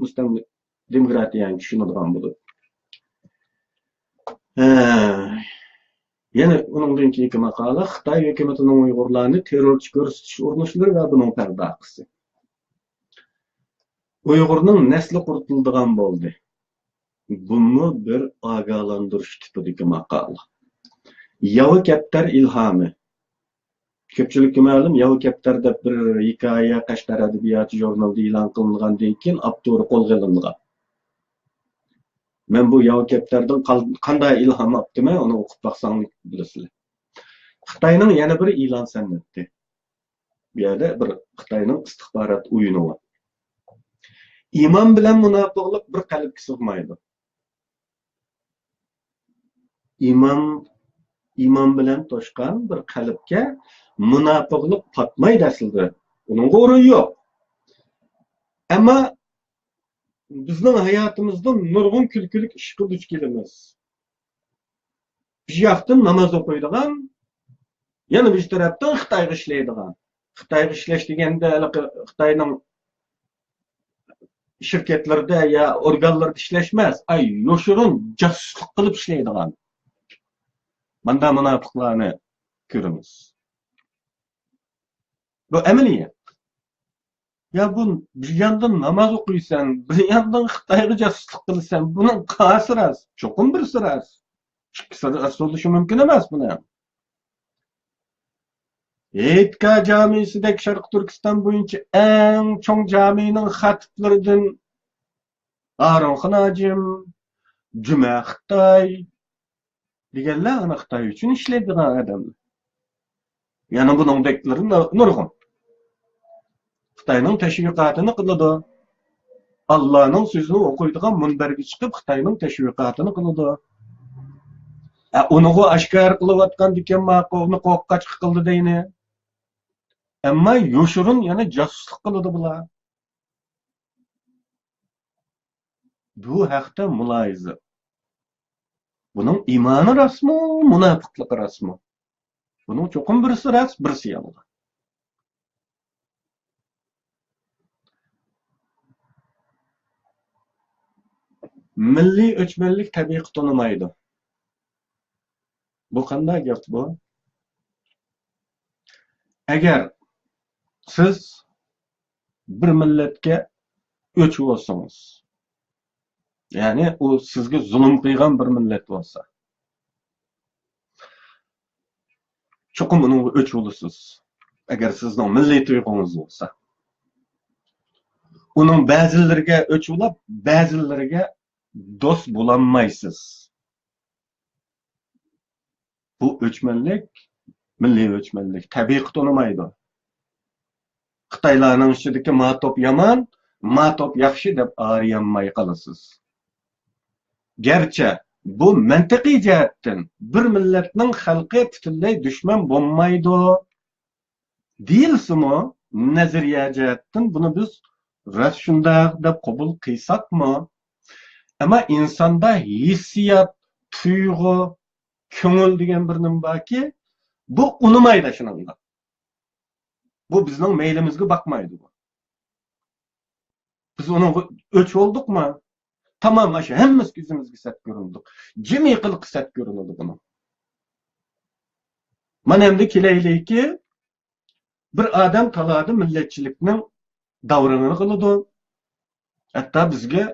مۇستەملىكە، دېموكراتىيەنى چۈشىنىدىغان بولىدۇ. ھە. يەنە ئۇنىڭدىن كېيىنكى ماقالە، خىتاي ھۆكۈمىتىنىڭ ئۇيغۇرلارنى تېررورچى كۆرسىتىش ئۇرۇنۇشلىرى ۋە بۇنىڭ پەرداخىسى. ئۇيغۇرنىڭ نەسلى قۇرۇتۇلىدىغان بولدى. بۇمۇ بىر ئاگاھلاندۇرۇش تىپىدىكى ماقالە. ياۋا كەپتەر ئىلھامى. كۆپچىلىككە مەلۇم، ياۋا كەپتەر دەپ بىر ھېكايە قەشقەر ئەدەبىياتى ژۇرنىلىدا ئېلان قىلىنغاندىن كېيىن ئاپتورى قولغا ئېلىنغان. مەن بۇ ياۋا كەپتەردىن قال-، قانداق ئىلھام ئاپتىمەن، ئۇنى ئوقۇپ باقساڭلار بىلىسىلەر. خىتاينىڭ يەنە بىر ئېلان سەنئىتى. بۇ يەردە بىر خىتاينىڭ ئىستىخبارات ئويۇنى بار. ئىمام بىلەن مۇناپىقلىق بىر قەلبكە سىغمايدۇ. ئىمام، ئىمام بىلەن توشقان بىر قەلبكە مۇناپىقلىق پاتمايدۇ ئەسلىدە. ئۇنىڭغا ئورۇن يوق. ئەمما بىزنىڭ ھاياتىمىزدا نۇرغۇن كۈلكىلىك ئىشقا دۇچ كېلىمىز. بىر ياقتىن ناماز ئوقۇيدىغان، يەنە بىر تەرەپتىن خىتايغا ئىشلەيدىغان. خىتايغا ئىشلەش دېگەندە، ھېلىقى خىتاينىڭ شىركەتلىرىدە يا ئورگانلىرىدا ئىشلەش ئەمەس، ئاي، يوشۇرۇن جاسۇسلۇق قىلىپ ئىشلەيدىغان. ماندا مۇناپىقلارنى كۆرىمىز. بۇ ئەمەلىيەت. يا بۇ بىر ياندىن ناماز ئوقۇيسەن، بىر ياندىن خىتايغا جاسۇسلۇق قىلىسەن، بۇنىڭ قايسى راست؟ چوقۇم بىرسى راست. ئىككىسى راست بولۇشى مۇمكىن ئەمەس بۇنىڭ. ھېيتگاھ جامىسىدەك شەرقىي تۈركىستان بويىچە ئەڭ چوڭ جامىنىڭ خاتىپلىرىدىن ھارۇنخان ھاجىم، جۈمە خىتاي، دېگەنلەر ئانا خىتاي ئۈچۈن ئىشلەيدىغان ئادەملەر. يەنە بۇنىڭدەكلىرى نۇ-، نۇرغۇن. خىتاينىڭ تەشۋىقاتىنى قىلىدۇ. ئاللانىڭ سۆزىنى ئوقۇيدىغان مۇنبەرگە چىقىپ، خىتاينىڭ تەشۋىقاتىنى قىلىدۇ. ئە، ئۇنىغۇ ئاشكارا قىلىۋاتقاندىكىن ماقۇل، ئۇنى قورققاچقا قىلدى دەينى. ئەمما يوشۇرۇن يەنە جاسۇسلۇق قىلىدۇ بۇلار. بۇ ھەقتە مۇلاھىزە. بۇنىڭ ئىمانى راستمۇ، مۇناپىقلىقى راستمۇ؟ بۇنىڭ چوقۇم بىرسى راست، بىرسى يالغان. مىللىي ئۆچمەنلىك تەبىئىي تونۇمايدۇ. بۇ قانداق گەپ بۇ؟ ئەگەر سىز بىر مىللەتكە ئۆچ بولسىڭىز، يەنى ئۇ سىزگە زۇلۇم قىلغان بىر مىللەت بولسا، چوقۇم ئۇنىڭغا ئۆچ بولىسىز. ئەگەر سىزنىڭ مىللىي تۇيغۇڭىز بولسا. ئۇنىڭ بەزىلىرىگە ئۆچ بولاپ، بەزىلىرىگە دوست بولالمايسىز. بۇ ئۆچمەنلىك، مىللىي ئۆچمەنلىك، تەبىئىي تونۇمايدۇ. خىتايلارنىڭ ئىچىدىكى ما توپ يامان، ما توپ ياخشى دەپ ئايرىيالماي قالىسىز. گەرچە بۇ مەنتىقىي جەھەتتىن بىر مىللەتنىڭ خەلقى پۈتۈنلەي دۈشمەن بولمايدۇ دېيىلسىمۇ، نەزەرىيە جەھەتتىن بۇنى بىز راست شۇنداق دەپ قوبۇل قىلساقمۇ، ئەمما ئىنساندا ھېسسىيات، تۇيغۇ، كۆڭۈل دېگەن بىر نېمە باركى، بۇ ئۇنىمايدۇ شۇنىڭغا. بۇ بىزنىڭ مەيلىمىزگە باقمايدۇ بۇ. بىز ئۇنىڭغا ئۆچ بولدۇقمۇ؟ تامام، مانا شۇ ھەممىسى كۆزىمىزگە سەت كۆرۈنىدۇ. جىمى قىلىقى سەت كۆرۈنىدۇ بۇنىڭ. مانا ئەمدى كېلەيلىكى، بىر ئادەم تالادا مىللەتچىلىكنىڭ داۋرىڭىنى قىلىدۇ. ھەتتا بىزگە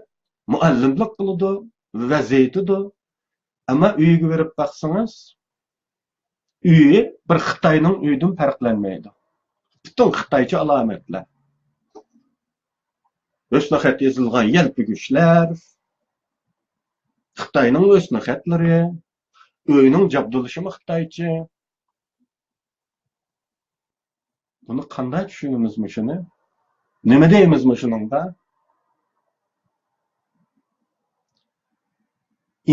مۇئەللىملىك قىلىدۇ، ۋەز ئېيتىدۇ. ئەمما ئۆيىگە بېرىپ باقسىڭىز، ئۆيى بىر خىتاينىڭ ئۆيىدىن پەرقلەنمەيدۇ. پۈتۈن خىتايچە ئالامەتلەر. ھۆسنى خەت يېزىلغان يەلپۈگۈچلەر، خىتاينىڭ ھۆسنى خەتلىرى، ئۆينىڭ جابدۇلىشىمۇ خىتايچە. بۇنى قانداق چۈشىنىمىز مۇشۇنى؟ نېمە دەيمىز مۇشۇنىڭغا؟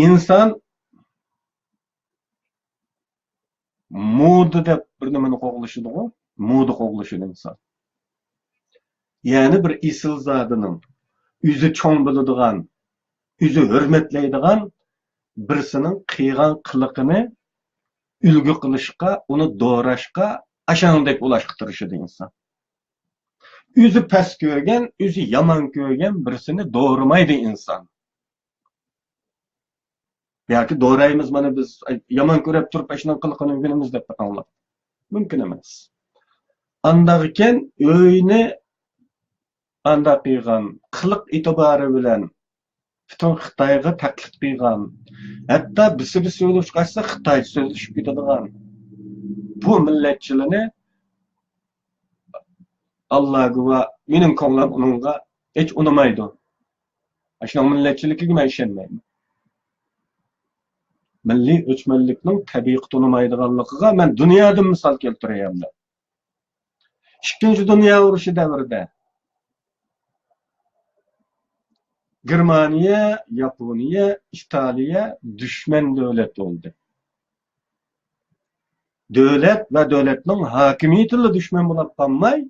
ئىنسان مودا دەپ بىر نېمىنى قوغلىشىدىغۇ؟ مودا قوغلىشىدۇ ئىنسان. يەنى بىر ئېسىل زادىنىڭ، ئۆزى چوڭ بىلىدىغان، ئۆزى ھۆرمەتلەيدىغان بىرسىنىڭ قىلغان قىلىقىنى ئۈلگە قىلىشقا، ئۇنى دوراشقا، ئاشۇنىڭدەك بولاشقا تىرىشىدۇ ئىنسان. ئۆزى پەس كۆرگەن، ئۆزى يامان كۆرگەن بىرسىنى دورىمايدۇ ئىنسان. ياكى دورايمىز، مانا بىز يامان كۆرۈپ تۇرۇپ ئاشۇنىڭ قىلىقىنى ئۆگىنىمىز دەپ قاراڭلار. مۇمكىن ئەمەس. ئانداق ئىكەن، ئۆينى ئانداق قىلغان، قىلىق ئېتىبارى بىلەن پۈتۈن خىتايغا تەقلىد قىلغان، ھەتتا بىسى-بىسى سۆزلىشىپ قالسا خىتايچە سۆزلىشىپ كېتىدىغان بۇ مىللەتچىلىنى ئاللا گۇۋاھ، مېنىڭ كۆڭلۈم ئۇنىڭغا ھېچ ئۇنىمايدۇ. ئاشۇنىڭ مىللەتچىلىكىگە مەن ئىشەنمەيمەن. مىللىي ئۆچمەنلىكنىڭ تەبىئىي تونۇمايدىغانلىقىغا مەن دۇنيادىن مىسال كەلتۈرەي ئەمدى. ئىككىنچى دۇنيا ئۇرۇشى دەۋرىدە گېرمانىيە، ياپونىيە، ئىتالىيە دۈشمەن دۆلەت بولدى. دۆلەت ۋە دۆلەتنىڭ ھاكىمىيىتىلا دۈشمەن بولاپ قالماي،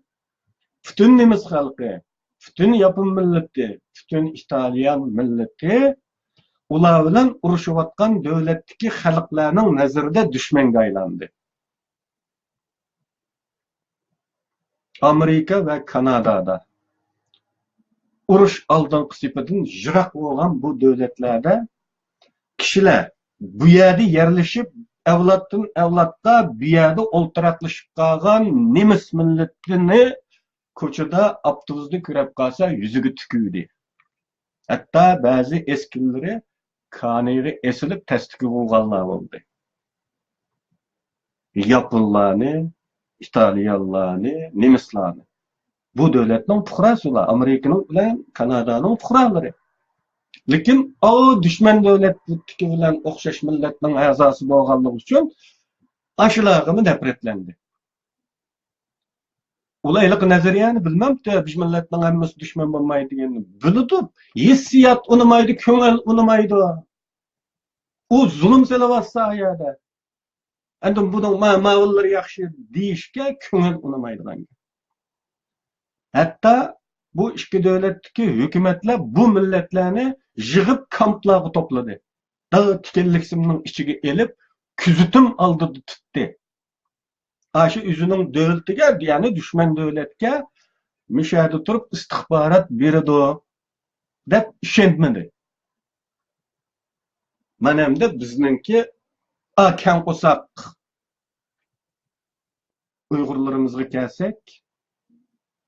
پۈتۈن نېمىس خەلقى، پۈتۈن ياپون مىللىتى، پۈتۈن ئىتالىيان مىللىتى ئۇلار بىلەن ئۇرۇشۇۋاتقان دۆلەتتىكى خەلقلەرنىڭ نەزىرىدە دۈشمەنگە ئايلاندى. ئامېرىكا ۋە كانادادا ئۇرۇش ئالدىنقى سېپىدىن يىراق بولغان بۇ دۆلەتلەردە كىشىلەر بۇ يەردە يەرلىشىپ، ئەۋلادتىن ئەۋلادقا بۇ يەردە ئولتۇراقلىشىپ قالغان نېمىس مىللىتىنى كوچىدا، ئاپتوبۇستا كۆرۈپ قالسا، يۈزىگە تۈكۈردى. ھەتتا بەزى ئەسكىرىلىرى كانىيىغا ئېسىلىپ تەستە قوغلىغانلار بولدى. ياپونلارنى، ئىتالىيانلارنى، نېمىسلارنى. بۇ دۆلەتنىڭ پۇقراسى ئۇلار، ئامېرىكىنىڭ بىلەن كانادانىڭ پۇقرالىرى. لېكىن ئاۋۇ دۈشمەن دۆلەتتىكى بىلەن ئوخشاش مىللەتنىڭ ئەزاسى بولغانلىقى ئۈچۈن ئاشۇلارغىمۇ نەپرەتلەندى. ئۇلار ھېلىقى نەزەرىيەنى بىلمەمتى، بىز مىللەتنىڭ ھەممىسى دۈشمەن بولمايدۇ دېگەننى. بىلىدۇ، ھېسسىيات ئۇنىمايدۇ، كۆڭۈل ئۇنىمايدۇ. ئۇ زۇلۇم سېلىۋاتسا ئۇ يەردە. ئەمدى بۇنىڭ ما-، ماۋۇلىرى ياخشى دېيىشكە كۆڭۈل ئۇنىمايدىغان گەپ. ھەتتا بۇ ئىككى دۆلەتتىكى ھۆكۈمەتلەر بۇ مىللەتلەرنى يىغىپ كامپلارغا توپلىدى. داغ تىكەنلىك سىمنىڭ ئىچىگە ئېلىپ، كۆزىتىم ئالدىدا تۇتتى. ئاشۇ ئۆزىنىڭ دۆلىتىگە، يەنى دۈشمەن دۆلەتكە مۇشۇ يەردە تۇرۇپ ئىستىخبارات بېرىدۇ دەپ ئىشەنمىدى. مانا ئەمدى بىزنىڭكى ئا، كەڭ قورساق ئۇيغۇرلىرىمىزغا كەلسەك،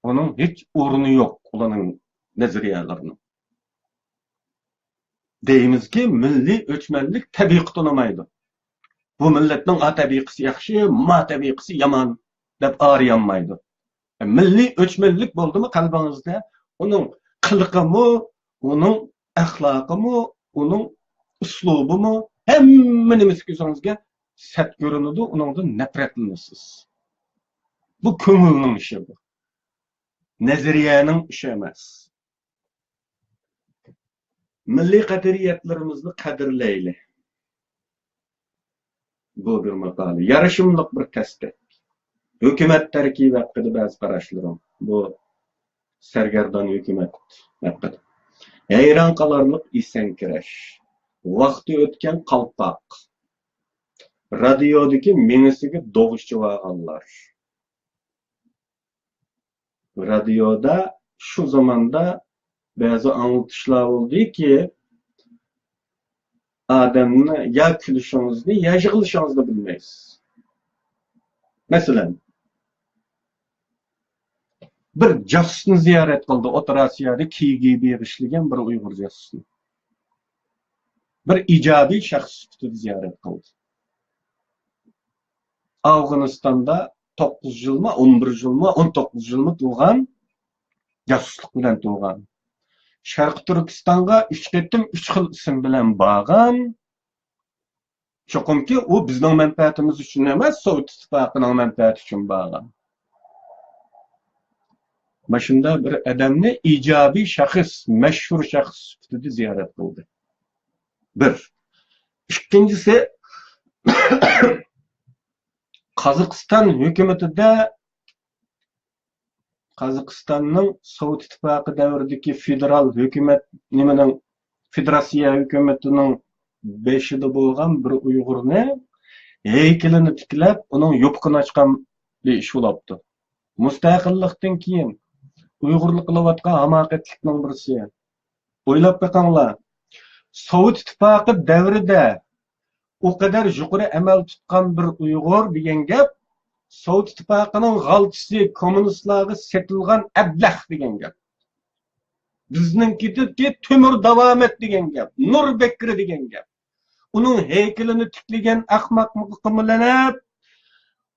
ئۇنىڭ ھېچ ئورنى يوق، ئۇلارنىڭ نەزەرىيەلىرىنىڭ. دەيمىزكى، مىللىي ئۆچمەنلىك تەبىقە تونۇمايدۇ. بۇ مىللەتنىڭ ئا تەبىقىسى ياخشى، ما تەبىقىسى يامان دەپ ئايرىيالمايدۇ. مىللىي ئۆچمەنلىك بولدىمۇ قەلبىڭىزدە، ئۇنىڭ قىلىقىمۇ، ئۇنىڭ ئەخلاقىمۇ، ئۇنىڭ ئۇسلۇبىمۇ، ھەممە نېمىسى كۆزىڭىزگە سەت كۆرۈنىدۇ، ئۇنىڭدىن نەپرەتلىنىسىز. بۇ كۆڭۈلنىڭ ئىشى بۇ. نەزەرىيەنىڭ ئىشى ئەمەس. مىللىي قەدرىيەتلىرىمىزنى قەدىرلەيلى. بۇ بىر ماقالە. يارىشىملىق بىر تەستە. ھۆكۈمەت تەركىبى ھەققىدە بەزى قاراشلىرىم. بۇ سەرگەردان ھۆكۈمەت ھەققىدە. ھەيران قالارلىق ئېسەڭكىرەش. ۋاقتى ئۆتكەن قالپاق. رادىيودىكى مېڭىسىگە دوغ ئىچىۋالغانلار. رادىيودا شۇ زاماندا بەزى ئاڭلىتىشلار بولدىكى، ئادەمنى يا كۈلۈشىڭىزنى، يا يىغلىشىڭىزنى بىلمەيسىز. مەسىلەن، بىر جاسۇسنى زىيارەت قىلدى، ئوتتۇرا ئاسىيادا كىگىبى ئىشلىگەن بىر ئۇيغۇر جاسۇسنى. بىر ئىجابىي شەخس سۈپىتىدە زىيارەت قىلدى. ئافغانىستاندا توققۇز يىلمۇ، ئون بىر يىلمۇ، ئون توققۇز يىلمۇ تۇرغان، جاسۇسلۇق بىلەن تۇرغان. شەرقىي تۈركىستانغا ئۈچ قېتىم ئۈچ خىل ئىسىم بىلەن بارغان. چوقۇمكى، ئۇ بىزنىڭ مەنپەئەتىمىز ئۈچۈن ئەمەس، سوۋېت ئىتتىپاقىنىڭ مەنپەئەتى ئۈچۈن بارغان. ماشىنىدا بىر ئادەمنى ئىجابىي شەخس، مەشھۇر شەخس سۈپىتىدە زىيارەت قىلدى. بىر. ئىككىنچىسى، قازاقىستان ھۆكۈمىتىدە، قازاقىستاننىڭ سوۋېت ئىتتىپاقى دەۋرىدىكى فېدېرال ھۆكۈمەت، نېمىنىڭ، فېدېراتسىيە ھۆكۈمىتىنىڭ بېشىدا بولغان بىر ئۇيغۇرنى ھەيكىلىنى تىكلەپ، ئۇنىڭ يوپۇقىنى ئاچقان بىر ئىش بولاپتۇ. مۇستەقىللىقتىن كېيىن ئۇيغۇرلار قىلىۋاتقان ھاماقەتلىكنىڭ بىرسى. ئويلاپ بېقىڭلار، سوۋېت ئىتتىپاقى دەۋرىدە ئۇ قەدەر يۇقىرى ئەمەل تۇتقان بىر ئۇيغۇر دېگەن گەپ، سوۋېت ئىتتىپاقىنىڭ غالچىسى، كوممۇنىستلارغا سېتىلغان ئەبلەخ دېگەن گەپ. بىزنىڭكىدىكى تۆمۈر داۋامەت دېگەن گەپ، نۇر بەكرى دېگەن گەپ. ئۇنىڭ ھەيكىلىنى تىكلىگەن ئەخمەققىمۇ لەنەت،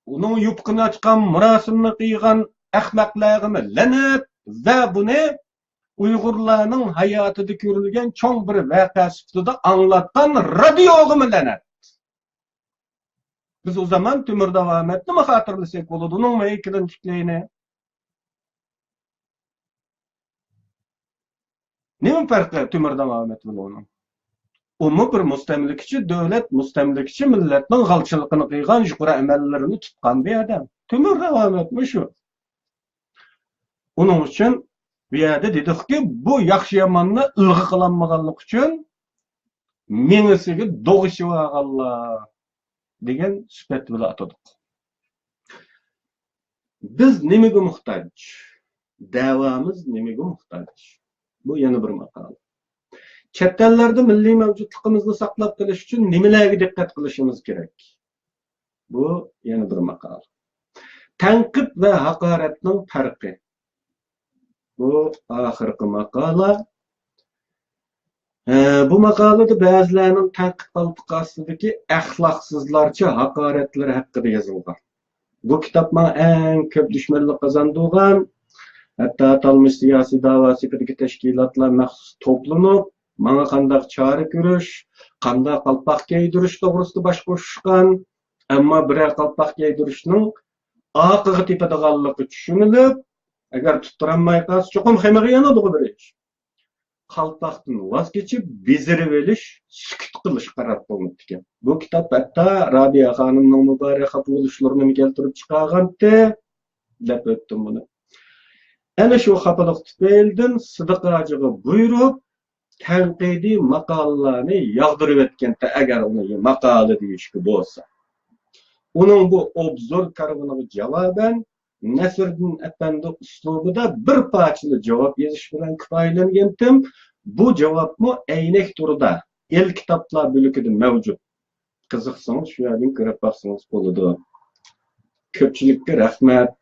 ئۇنىڭ يوپۇقىنى ئاچقان، مۇراسىمنى قىلغان ئەخمەقلەرگىمۇ لەنەت ۋە بۇنى ئۇيغۇرلارنىڭ ھاياتىدا كۆرۈلگەن چوڭ بىر ۋەقە سۈپىتىدە ئاڭلاتقان رادىيوغىمۇ لەنەت. بىز ئۇ زامان تۆمۈر داۋامەتنىمۇ خاتىرىلىسەك بولىدۇ، ئۇنىڭمۇ ھەيكىلىنى تىكلەيلى. نېمە پەرقى تۆمۈر داۋامەت بىلەن ئۇنىڭ؟ ئۇمۇ بىر مۇستەملىكىچى دۆلەت، مۇستەملىكىچى مىللەتنىڭ غالچىلىقىنى قىلغان، يۇقىرى ئەمەللىرىنى تۇتقان بىر ئادەم. تۆمۈر داۋامەتمۇ شۇ. ئۇنىڭ ئۈچۈن بۇ يەردە دېدۇقكى، بۇ ياخشى ياماننى ئىلغا قىلالمىغانلىقى ئۈچۈن مېڭىسىگە دوغ ئېسىۋالغانلار دېگەن سۈپەت بىلەن ئاتىدۇق. بىز نېمىگە موھتاج؟ دەۋامىز نېمىگە موھتاج؟ بۇ يەنە بىر ماقالە. چەت ئەللەردە مىللىي مەۋجۇتلۇقىمىزنى ساقلاپ قېلىش ئۈچۈن نېمىلەرگە دىققەت قىلىشىمىز كېرەك؟ بۇ يەنە بىر ماقالە. تەنقىد ۋە ھاقارەتنىڭ پەرقى. بۇ ئاخىرقى ماقالە. ئە، بۇ ماقالىدە بەزىلەرنىڭ تەنقىد پالتىقى ئاستىدىكى ئەخلاقسىزلارچە ھاقارەتلىرى ھەققىدە يېزىلغان. بۇ كىتاب ماڭا ئەڭ كۆپ دۈشمەنلىك قازاندۇرغان، ھەتتا ئاتالمىش سىياسىي داۋا سېپىدىكى تەشكىلاتلار مەخسۇس توپلىنىپ، ماڭا قانداق چارە كۆرۈش، قانداق قالپاق كىيدۈرۈش توغرىسىدا باش قوشۇشقان. ئەمما بىرەر قالپاق كىيدۈرۈشنىڭ ئاقىغا تېپىدىغانلىقى چۈشىنىلىپ، ئەگەر تۇتتۇرالماي قالسا، چوقۇم خېمىغا يانىدىغۇ بىر ئىش. قالپاقتىن ۋاز كېچىپ، بېزىرىۋېلىش، سۈكۈت قىلىش قارار قىلىنىپتىكەن. بۇ كىتاب ھەتتا رابىيە خانىمنىڭ مۇبارەك خاپا بولۇشلىرىنىمۇ كەلتۈرۈپ چىقارغانتى، دەپ ئۆتتۈم بۇنى. ئەنە شۇ خاپىلىق تۈپەيلىدىن سىدىق ھاجىغا بۇيرۇپ، تەنقىدىي ماقالىلەرنى ياغدۇرۇۋەتكەنتى، ئەگەر ئۇنى ماقالە دېيىشكە بولسا. ئۇنىڭ بۇ ئوبزور كارۋىنىغا جاۋابەن، نەسىردىن ئەپەندى ئۇسلۇبىدا بىر پارچىلا جاۋاب يېزىش بىلەن كۇپايىلەنگەنتىم. بۇ جاۋابمۇ ئەينەك تۈرىدە ئېلكىتابلار بۆلىكىدە مەۋجۇت. قىزىقسىڭىز، شۇ يەردىن كۆرۈپ باقسىڭىز بولىدۇ. كۆپچىلىككە رەھمەت.